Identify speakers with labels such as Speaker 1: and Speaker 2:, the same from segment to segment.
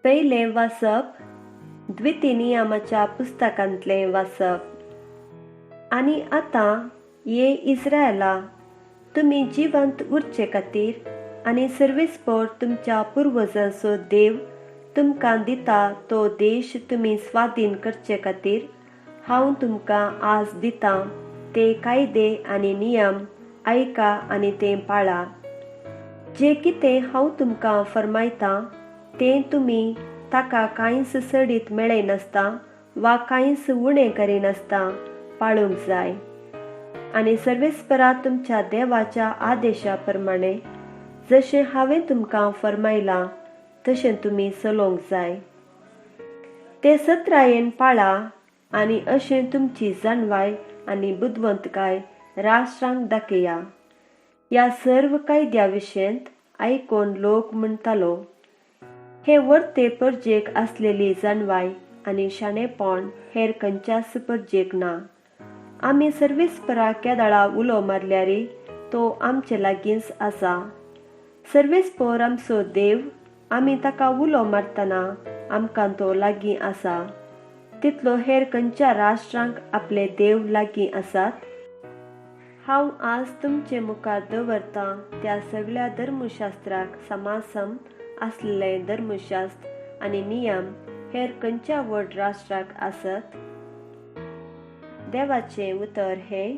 Speaker 1: पयलें वाचप द्वितीय नियमाच्या पुस्तकांतलें वाचप. आनी आतां ये इस्रायला, तुमी जिवंत उरचे खातीर आनी सर्वेस्पर तुमच्या पुर्वजांचो देव तुमकां दिता तो देश तुमी स्वाधीन करचे खातीर हांव तुमकां आज दितां ते कायदे आनी नियम आयका आनी ते पाळा. जे कितें हांव तुमकां फर्मायतां तें तुमी ताका कांयच सडीत मेळयनासता वा कांयच उणें करिनासता पाळूंक जाय. आनी सर्वेस्परा तुमच्या देवाच्या आदेशा प्रमाणे जशें हांवें तुमकां फर्मायलां तशें तुमी चलोवंक जाय. ते सत्रायेन पाळा आनी अशें तुमची जाणवाय आनी बुदवंतकाय राष्ट्रांक दाखया. ह्या सर्व कायद्या विशयंत आयकून लोक म्हणटालो, हे वर्ते परजेक आसलेली जाणवाय आनी शाणेपण हेर खंयच्याच परजेक ना. आमी सर्वेस्परा केदळा उलो मारल्यारी तो आमचे लागींच आसा. सर्वेस्पर आमचो देव, आमी ताका उलो मारतना आमकां तो लागीं आसा. तितलो हेर खंयच्या राष्ट्रांक आपले देव लागीं आसात. हांव आज तुमचे मुखार दवरतां त्या सगळ्या धर्मशास्त्राक समासम आसलें धर्मशास्त्र आनी नियम हेर खंयच्या व्हड राष्ट्राक आसत. देवाचें उतर हें.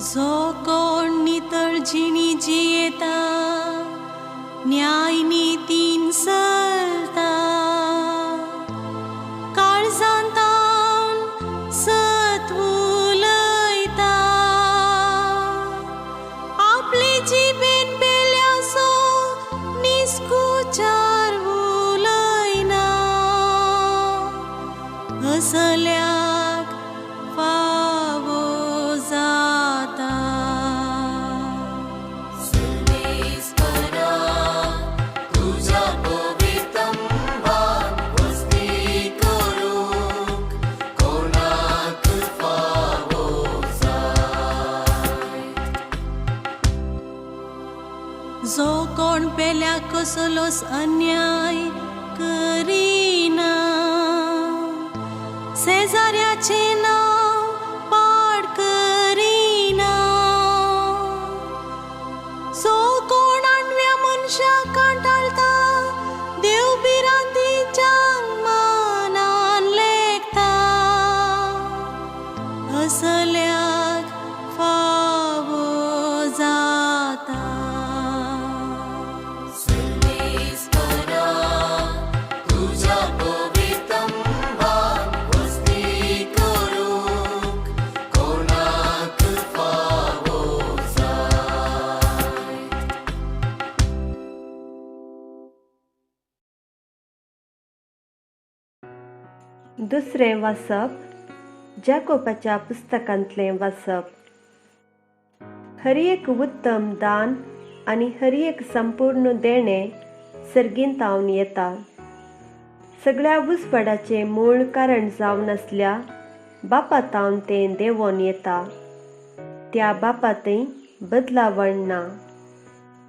Speaker 2: जो कोण नितळ जिणी जियेता, न्याय नितीन चलता, काळजांतावन सत उलयता, आपले जिबेन पेल्यासो निस्कुचार उलयना, असल्याक फावो जाता. जो कोण पेल्या कसलोच अन्याय करिना, शेजाऱ्याचें नांव पाड करिना, जो कोण आणव्या मनशाक कांटाळटा, देव भिरांतीच्या मनान लेखता, असल्याक फावो जाता.
Speaker 1: दुसरें वाचप जाकोबाच्या पुस्तकांतलें वाचप. हर एक उत्तम दान आनी हर एक संपूर्ण देणें सर्गींतावन येता. सगळ्या उजवाडाचें मूळ कारण जावन आसल्या बापातावन तें देंवोन येता. त्या बापातय बदलावण ना,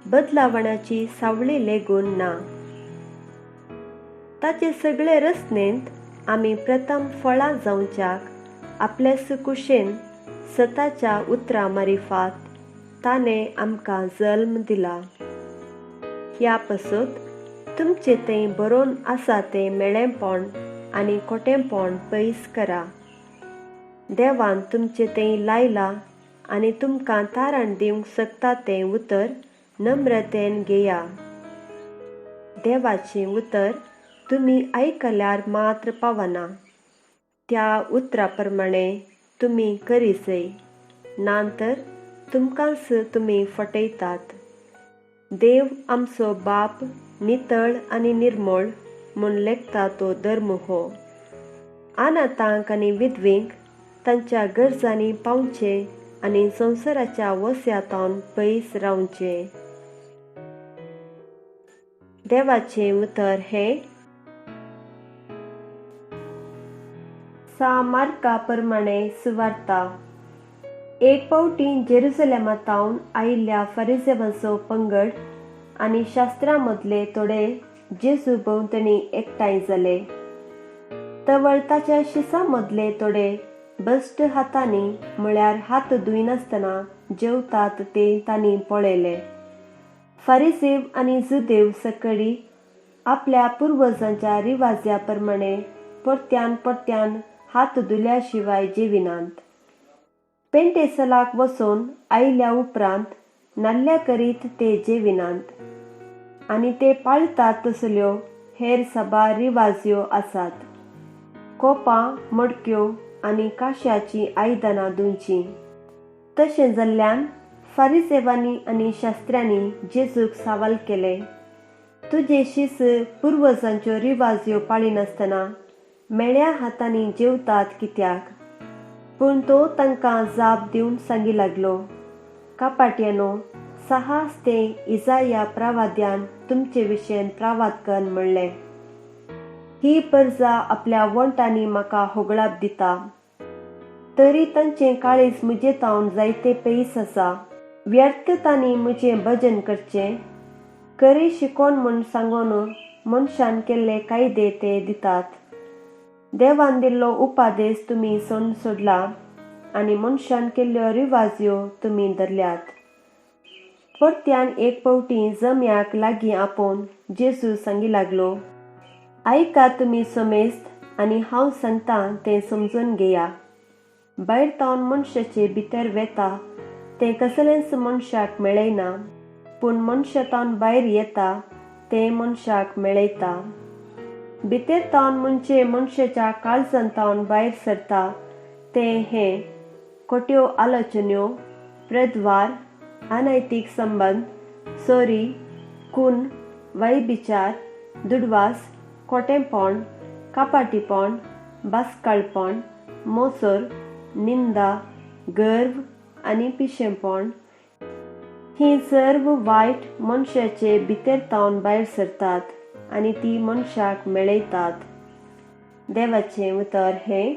Speaker 1: बदलावणाची सावळी लेगून ना. ताचे सगळे रचनेंत आमी प्रथम फळां जावच्याक आपले कुशेन सताच्या उतरां मारिफात ताणें आमकां जल्म दिला. ह्या पासत तुमचे थंय बरोवन आसा तें मेळेपण आनी खोटेंपण पयस करा. देवान तुमचे थंय लायला आनी तुमकां तारण दिवंक शकता तें उतर नम्रतेन घेया. देवाचें उतर तुमी आयकल्यार मात्र पावना, त्या उतरा प्रमाणे तुमी करीजय, ना तर तुमकांच तुमी फटयतात. देव आमचो बाप नितळ आनी निर्मळ म्हूण लेखता तो धर्म हो. अनाथांक आनी विधवींक तांच्या गरजांनी पावचें आनी संवसाराच्या वस्यातावन पयस रावचें. देवाचें उतर हें सा मार्का प्रमाणे सुवार्ता. एक फावटी जेरुसलेमा तावन आयिल्ल्या फरिजेवांचो पंगड आनी शास्त्रां मदले थोडे जेजू भोंवतणी एकठांय जाले. तवळ ताच्या शिसां मदले थोडे भश्ट हातांनी म्हळ्यार हात धुयनासतना जेवतात ते तांणी पळयले. फारिसेव आनी जुदेव सकळी आपल्या पुर्वजांच्या रिवाज्या प्रमाणे परत्यान परत्यान हात धुल्या शिवाय जेविनात. पेंटेसलाक वचून आयल्या उपरांत नाल्ल्या करीत ते जेविनात आनी ते पाळतात तसल्यो हेर साबार रिवाज्यो आसात. कोपां, मडक्यो आनी काश्याचीं आयदनां धुवचीं. तशें जाल्ल्यान फारिसेवांनी आनी शास्त्र्यांनी जेजूक सवाल केलें, तुजे शीस पुर्वजांच्यो रिवाज्यो पाळिनासतना मेळ्या हातांनी जेवतात कित्याक? पूण तो तांकां जाप दिवन सांगी लागलो, कापाट्यानो, साहस ते इजाया प्रवाद्यान तुमचे विशयन प्रवाद कर म्हणलें, ही परजा आपल्या वोंटांनी म्हाका होगळाप दिता, तरी तांचें काळीज म्हजे तावन जायते पयस आसा. व्यर्थ तांणी म्हजें भजन करचें, करी शिकोवन म्हूण सांगून मनशान केल्ले कायदे ते दितात. देवान दिल्लो उपादेश तुमी सोड सोडला आनी मनशान केल्ल्यो रिवाज्यो तुमी धरल्यात. परत्यान एक फावटी जम्याक लागीं आपोवन जेजू सांगी लागलो, आयका तुमी समेस्त आनी हांव सांगतां तें समजून घेया. भायर तावन मनशाचे भितर वेता तें कसलेंच मनशाक मेळयना, पूण मनशा तावन भायर येता तें मनशाक मेळयता. भितर तावन म्हणजे मनशाच्या काळजान तावन भायर सरता तें हें खोट्यो आलोचन्यो, प्रद्वार, अनैतीक संबंद, चोरी, खून, वैबिचार, दुडवास, खोटेंपण, कापाटीपण, बास्काळपण, मोसर, निंदा, गर्व आनी पिशेंपण. ही सर्व वायट मनशाचे भितर तावन भायर सरतात आनी ती मनशाक मेळयतात. देवाचें उतर हें.